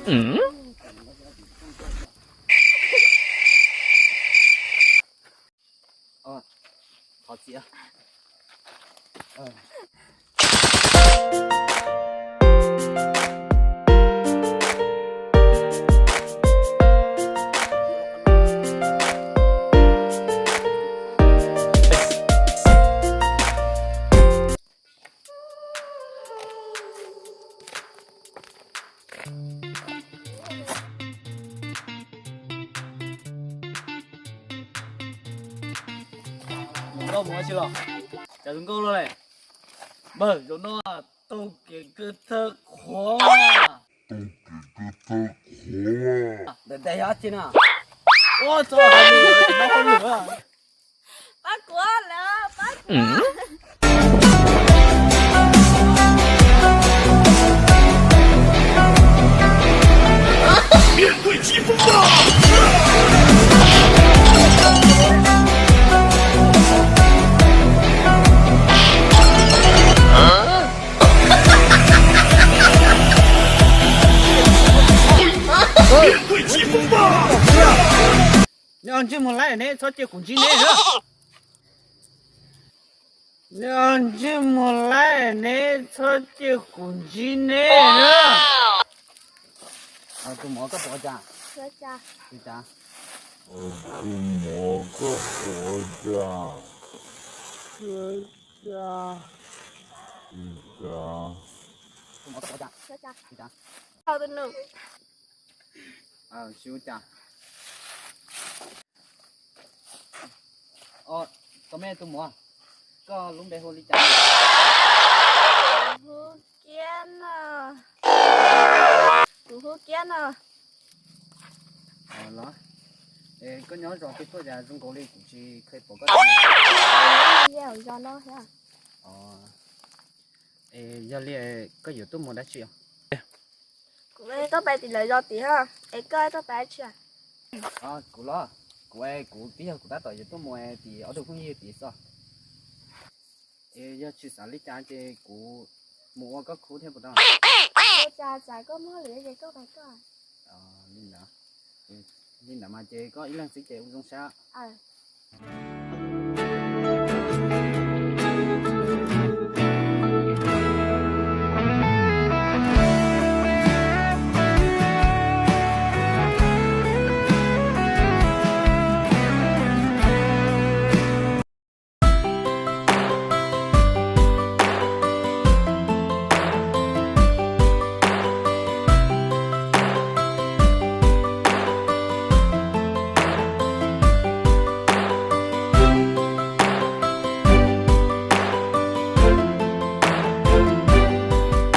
Thov txim. Nkauj mus tsis los, cas zoo nkauj luaj li. Npawg, zaum no tau kev kawg thawj qhuav. Ntawm ntawd yog dab tsi na? Ua txog hais lus tsis paub hauj lwm. Pab kuv lawm, pab kuv. Neb ntsej muag laib, neb txhob cia kuv ntsib neb na. Neb ntsej muag laib, neb txhob cia kuv ntsib neb na. Tus muam, koj puas ua cas? Tus muam, koj puas ua cas? Tus muam, koj puas ua cas? Tsis ua cas. Tus me tus muam, koj lub npe hu li cas? Hu Kiab no. Kuv hu Kiab no. Los, koj nyob zos twg tuaj cas zoo nkaus li kuv tsis kheev pom koj? Zos no thiab. Yog li koj yuav tuaj mus dab tsi? Kuv tuaj pais tim lawv zos tim hos, es koj tuaj pais dab tsi? Kuv los, kuv, kuv twb yog kuv tab tom yuav tuaj mus tim ob tug phooj ywg tim xwb. Es yog tsis xav li cas ces kuv mus ua koj khub thiab puas tau? Ua cas xav koj muaj lwm ces koj pais koj. Li ntawd, li ntawd mas ces koj ib leeg xwb ces ua zoo sab.